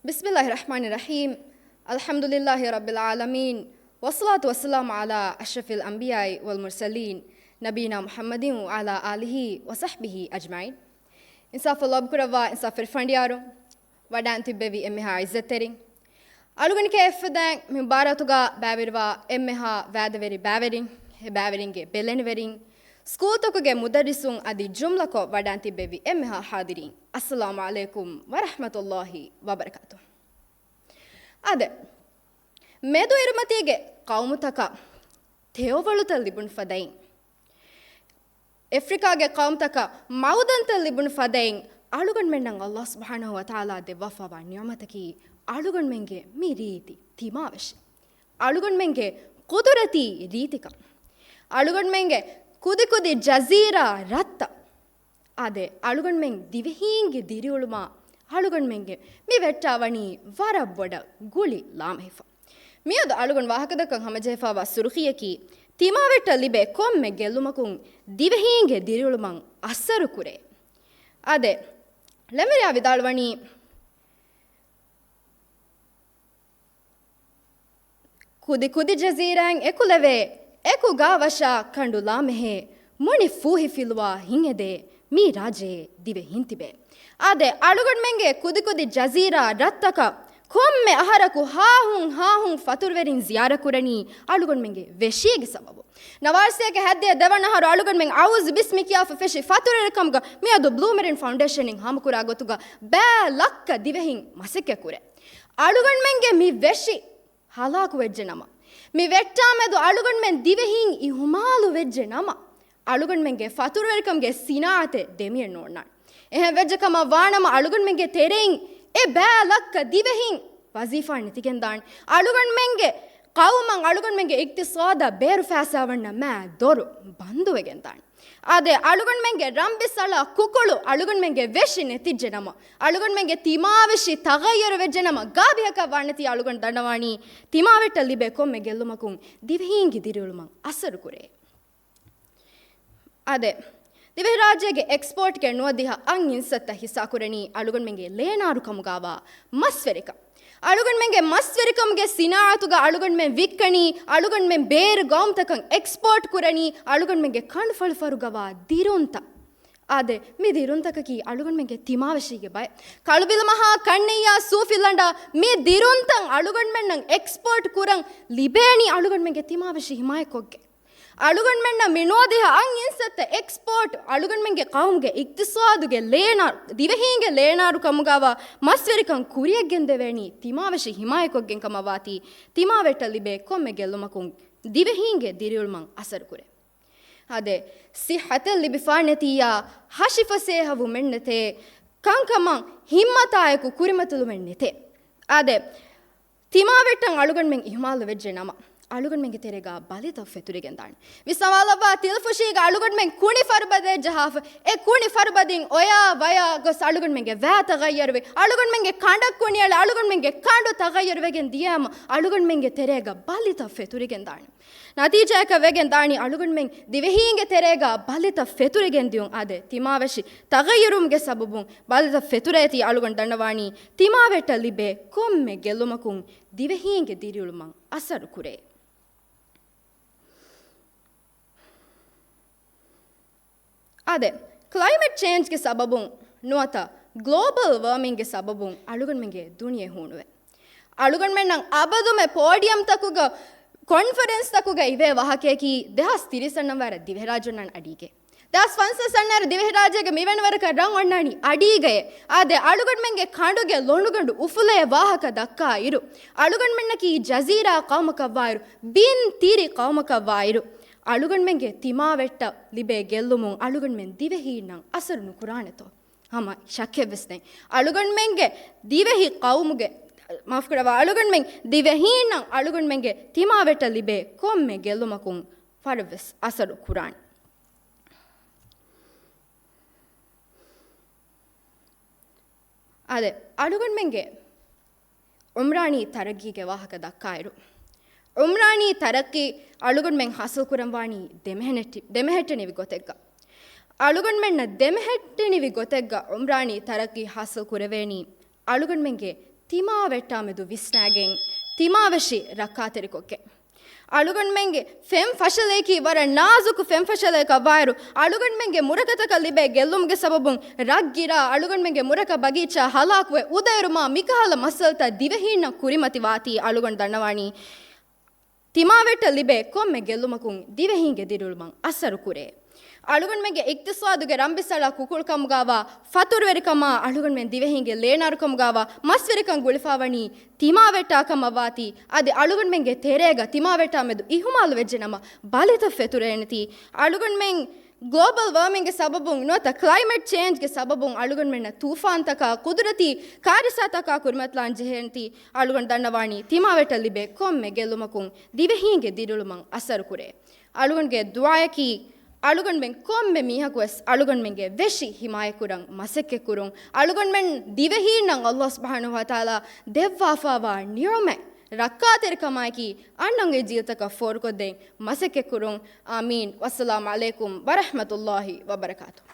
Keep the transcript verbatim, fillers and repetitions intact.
بسم الله الرحمن الرحيم. الحمد لله رب العالمين. والصلاة والسلام على أشرف الأنبياء والمرسلين نبينا محمد وعلى آله وصحبه أجمعين. އިންސާފު ލޯބިކުރައްވާ އިންސާފުވެރި ފަނޑިޔާރު، ވަޑައިން ތިއްބެވި އެންމެހާ ޢިއްޒަތްތެރިން. އަޅުގަނޑު އެފަދައިން މި މުބާރާތުގަ ބައިވެރިވާ އެންމެހާ ވާދަވެރި ބައިވެރިން، އެ ބައިވެރިންގެ ބެލެނިވެރިން، ސްކޫލްތަކުގެ މުދައްރިސުން އަދި ޖުމްލަކޮށް ވަޑައިން ތިއްބެވި އެންމެހާ ޙާޟިރީން، އައްސަލާމު ޢަލައިކުމް ވަރަޙްމަތުﷲ ވަބަރަކާތު. އާދެ، މެދުއިރުމަތީގެ ޤައުމުތަކަށް ތެޔޮވަޅުތައް ލިބުނު ފަދައިން، އެފްރިކާގެ ޤައުމުތަކަށް މަޢުދަންތައް ލިބުނު ފަދައިން، އަޅުގަނޑުމެންނަށް ﷲ ސުބްޙާނަހޫ ވަތަޢާލާ ދެއްވާފައިވާ ނިޢުމަތަކީ އަޅުގަނޑުމެންގެ މި ރީތި ތިމާވެށި، އަޅުގަނޑުމެންގެ ޤުދުރަތީ ރީތިކަން، އަޅުގަނޑުމެންގެ ކުދިކުދި ޖަޒީރާ ރަށްތައް. އާދެ، އަޅުގަނޑުމެން ދިވެހީންގެ ދިރިއުޅުމާ އަޅުގަނޑުމެންގެ މި ވެއްޓާ ވަނީ ވަރަށް ބޮޑަށް ގުޅި ލާމެހިފަ. މިއަދު އަޅުގަނޑު ވާހަކަދައްކަން ހަމަޖެހިފައިވާ ސުރުޚީއަކީ، ތިމާވެއްޓަށް ލިބޭ ކޮންމެ ގެއްލުމަކުން ދިވެހީންގެ ދިރިއުޅުމަށް އަސަރު ކުރޭ. އާދެ، ޅެންވެރިޔާ ވިދާޅުވަނީ، ކުދި ކުދި ޖަޒީރާއިން އެކުލެވޭ، އެކު ގާވަށާ ކަނޑު ލާމެހޭ، މުނި ފޫހި ފިލުވާ ހިނގެދޭ، މި ރާއްޖެއޭ ދިވެހިން ތިބޭ. އާދެ، އަޅުގަނޑުމެންގެ ކުދި ކުދި ޖަޒީރާ ރަށްތަކަށް ކޮންމެ އަހަރަކު ހާހުން ހާހުން ފަތުރުވެރިން ޒިޔާރަތް ކުރަނީ އަޅުގަނޑުމެންގެ ވެށީގެ ސަބަބުން. ނަވާރަ ސަތޭކަ ހައްދިހަ ދެވަނަ އަހަރު އަޅުގަނޑުމެން އައޫޒު ބިސްމި ކިޔާފަ ފެށި ފަތުރުވެރިކަމުގަ މިއަދު ބްލޫ މެރިން ފައުންޑޭޝަނިން ހާމަކުރާ ގޮތުގަ ބައި ލައްކަ ދިވެހިން މަސައްކަތް ކުރޭ. އަޅުގަނޑުމެންގެ މި ވެށި ހަލާކު ވެއްޖެ ނަމަ، މި ވެއްޓާމެދު އަޅުގަނޑުމެން ދިވެހީން އިހުމާލު ވެއްޖެ ނަމަ، އަޅުގަނޑުމެންގެ ފަތުރުވެރިކަމުގެ ސިނާޢަތެއް ދެމިއެއް ނޯންނާނެ. އެހެން ވެއްޖެ ކަމަށް ވާނަމަ، އަޅުގަނޑުމެންގެ ތެރެއިން އެ ބައި ލައްކަ ދިވެހީން ވަޒީފާ ނެތިގެންދާނެ. އަޅުގަނޑުމެންގެ ޤައުމަށް އަޅުގަނޑުމެންގެ އިޤްތިޞާދަށް ބޭރު ފައިސާ ވަންނަ މާ ދޮރު ބަންދުވެގެންދާނެ. އާދެ، އަޅުގަނޑުމެންގެ ރަންބިސަޅާ ކުކުޅު އަޅުގަނޑުމެންގެ ވެށި ނެތިއްޖެ ނަމަ، އަޅުގަނޑުމެންގެ ތިމާވެށި ތަޣައްޔަރު ވެއްޖެ ނަމަ، ގާބިހަކަށް ވާނެތީ އަޅުގަނޑު ދަންނަވާނީ، ތިމާވެއްޓަށް ލިބޭ ކޮންމެ ގެއްލުމަކުން ދިވެހީންގެ ދިރިއުޅުމަށް އަސަރު ކުރޭ. އާދެ، ދިވެހިރާއްޖޭގެ އެކްސްޕޯޓްގެ ނުވަދިހަ އަށް އިން ސައްތަ ހިއްސާކުރަނީ އަޅުގަނޑުމެންގެ ލޭނާރު ކަމުގާވާ މަސްވެރިކަން. އަޅުގަނޑުމެންގެ މަސްވެރިކަމުގެ ސިނާޢަތުގަ އަޅުގަނޑުމެން ވިއްކަނީ، އަޅުގަނޑުމެން ބޭރު ގައުމުތަކަށް އެކްސްޕޯޓް ކުރަނީ، އަޅުގަނޑުމެންގެ ކަނޑުފަޅުފަރުގަވާ ދިރުންތައް. އާދެ، މި ދިރުންތަކަކީ އަޅުގަނޑުމެންގެ ތިމާވެށީގެ ބައެއް. ކަޅުބިލަމަހާ ކަންނެއްޔާ ސޫފިލަނޑާ މި ދިރުންތައް އަޅުގަނޑުމެންނަށް އެކްސްޕޯޓް ކުރަން ލިބޭނީ އަޅުގަނޑުމެންގެ ތިމާވެށި ހިމާޔަތްކޮށްގެން. އަޅުގަނޑުމެންނަށް މި ނުވަދިހަ އަށް އިން ސައްތަ އެކްސްޕޯޓް އަޅުގަނޑުމެންގެ ޤައުމުގެ އިޤްތިޞާދުގެ ލޭނާރު، ދިވެހީންގެ ލޭނާރު ކަމުގާވާ މަސްވެރިކަން ކުރިޔަށްގެންދެވޭނީ ތިމާވެށި ހިމާޔަތްކޮށްގެން ކަމަށް ވާތީ، ތިމާވެއްޓަށް ލިބޭ ކޮންމެ ގެއްލުމަކުން ދިވެހީންގެ ދިރިއުޅުމަށް އަސަރު ކުރޭ. އާދެ، ސިއްހަތެއް ލިބިފާނެތިއްޔާ، ހަށިފަސޭހަވުމެއްނެތޭ، ކަންކަމަށް ހިންމަތާއެކު ކުރިމަތިލުމެއްނެތޭ. އާދެ، ތިމާވެއްޓަށް އަޅުގަނޑުމެން އިހުމާލު ވެއްޖެ ނަމަ، އަޅުގަނޑުމެންގެ ތެރޭގަ ބަލިތައް ފެތުރިގެންދާނެ. ވިސްނަވާލައްވާ ތިލަފުށީގަ އަޅުގަނޑުމެން ކުނި ފަރުބަދައެއް ޖަހާފަ، އެ ކުނި ފަރުބަދިން އޮޔާ ވަޔާ ގޮސް އަޅުގަނޑުމެންގެ ވައި ތަޣައްޔަރުވި، އަޅުގަނޑުމެންގެ ކަނޑަށް ކުނިއެޅި، އަޅުގަނޑުމެންގެ ކަނޑު ތަޣައްޔަރުވެގެން ދިޔައިމަ، އަޅުގަނޑުމެންގެ ތެރޭގަ ބަލިތައް ފެތުރިގެންދާނެ. ނަތީޖާއަކަށް ވެގެން ދާނީ އަޅުގަނޑުމެން ދިވެހީންގެ ތެރޭގަ ބަލިތައް ފެތުރިގެން ދިޔުން. އާދެ، ތިމާވެށި ތަޣައްޔަރުވުމުގެ ސަބަބުން ބަލިތައް ފެތުރޭތީ އަޅުގަނޑު ދަންނަވާނީ ތިމާވެއްޓަށް ލިބޭ ކޮންމެ ގެއްލުމަކުން ދިވެހީންގެ ދިރިއުޅުމަށް އަސަރު ކުރޭ. އާދެ، ކްލައިމެޓް ޗޭންޖްގެ ސަބަބުން ނުވަތަ ގްލޯބަލް ވާމިންގްގެ ސަބަބުން އަޅުގަނޑުމެންގެ ދުނިޔެ ހޫނުވޭ. އަޅުގަނޑުމެންނަށް އަބަދުމެ ޕޯޑިއަމްތަކުގަ، ކޮންފަރެންސްތަކުގަ އިވޭ ވާހަކަޔަކީ ދެހާސް ތިރީސް އަށް ވަރަށް ދިވެހިރާއްޖެ އޮންނާނެ އަޑީގައި. ދެހާސް ފަންސާސް އަށް ވަރަށް ދިވެހިރާއްޖޭގަ މިވެނި ވަރަކަށް ރަށް އޮންނާނީ އަޑީގައޭ. އާދެ، އަޅުގަނޑުމެންގެ ކަނޑުގެ ލޮނުގަނޑު އުފުލޭ ވާހަކަ ދައްކާ އިރު، އަޅުގަނޑުމެންނަކީ ޖަޒީރާ ޤައުމަކަށްވާއިރު، ބިން ތިރި ޤައުމަކަށްވާއިރު، އަޅުގަނޑުމެންގެ ތިމާވެއްޓަށް ލިބޭ ގެއްލުމުން އަޅުގަނޑުމެން ދިވެހީންނަށް އަސަރު ނުކުރާނެތޯ؟ ހަމަ ޝައްކެއްވެސް ނެތް. އަޅުގަނޑުމެންގެ ދިވެހި ޤައުމުގެ، މާފުކުރައްވާ، އަޅުގަނޑުމެން ދިވެހީންނަށް އަޅުގަނޑުމެންގެ ތިމާވެއްޓަށް ލިބޭ ކޮންމެ ގެއްލުމަކުން ވަރަށްވެސް އަސަރު ކުރާނެ. އާދެ، އަޅުގަނޑުމެންގެ އުމްރާނީ ތަރައްގީގެ ވާހަކަ ދައްކާއިރު، އުމްރާނީ ތަރައްގީ އަޅުގަނޑުމެން ހާސިލް ކުރަންވާނީ ދެމެހެނެއްޓި-، ދެމެހެއްޓެނިވި ގޮތެއްގަ. އަޅުގަނޑުމެންނަށް ދެމެހެއްޓެނިވި ގޮތެއްގަ އުމްރާނީ ތަރައްގީ ހާސިލް ކުރެވޭނީ އަޅުގަނޑުމެންގެ ތިމާވެއްޓާމެދު ވިސްނާގެން ތިމާވެށި ރައްކާތެރިކޮށްގެން. އަޅުގަނޑުމެންގެ ފެން ފަށަލައަކީ ވަރަށް ނާޒުކު ފެން ފަށަލައަކަށްވާއިރު، އަޅުގަނޑުމެންގެ މުރަކަތަކަށް ލިބޭ ގެއްލުމުގެ ސަބަބުން ރަށް ގިރާ، އަޅުގަނޑުމެންގެ މުރަކަ ބަގީޗާ ހަލާކުވެ އުދައެރުމާ މިކަހަލަ މައްސަލަތައް ދިވެހީންނަށް ކުރިމަތިވާތީ އަޅުގަނޑު ދަންނަވާނީ. ތިމާވެއްޓަށް ލިބޭ ކޮންމެ ގެއްލުމަކުން ދިވެހީންގެ ދިރިއުޅުމަށް އަސަރު ކުރޭ. އަޅުގަނޑުމެންގެ އިޤްތިޞާދުގެ ރަންބިސަޅާ ކުކުޅުކަމުގާވާ ފަތުރުވެރިކަމާ، އަޅުގަނޑުމެން ދިވެހީންގެ ލޭނާރުކަމުގާވާ މަސްވެރިކަން ގުޅިފާވަނީ ތިމާވެއްޓާ ކަމަށްވާތީ، އަދި އަޅުގަނޑުމެންގެ ތެރޭގަ ތިމާވެއްޓާމެދު އިހުމާލު ވެއްޖެނަމަ ބަލިތައް ފެތުރޭނެތީ. އަޅުގަނޑުމެން ގްލޯބަލް ވާމިންގގެ ސަބަބުން ނުވަތަ ކްލައިމެޓް ޗޭންޖްގެ ސަބަބުން އަޅުގަނޑުމެންނަށް ތޫފާންތަކާ ޤުދުރަތީ ކާރިސާތަކާ ކުރިމަތިލާން ޖެހޭނެތީ. އަޅުގަނޑު ދަންނަވާނީ ތިމާވެއްޓަށް ލިބޭ ކޮންމެ ގެއްލުމަކުން ދިވެހީންގެ ދިރިއުޅުމަށް އަސަރު ކުރޭ. އަޅުގަނޑުގެ ދުޢާއަކީ، އަޅުގަނޑުމެން ކޮންމެ މީހަކުވެސް އަޅުގަނޑުމެންގެ ވެށި ހިމާޔަތްކުރަން މަސައްކަތްކުރުން. އަޅުގަނޑުމެން ދިވެހީންނަށް ﷲ ސުބްޙާނަހޫ ވަތަޢާލާ ދެއްވާފާވާ ނިޢުމަތް ރައްކާތެރިކަމާއެކީ އަންނަން އެ ޖީލުތަކަށް ފޯރުކޮށްދޭން މަސައްކަތްކުރުން. އާމީން. ވައްސަލާމު ޢަލައިކުމް ވަރަޙްމަތުﷲ ވަބަރަކާތުހު.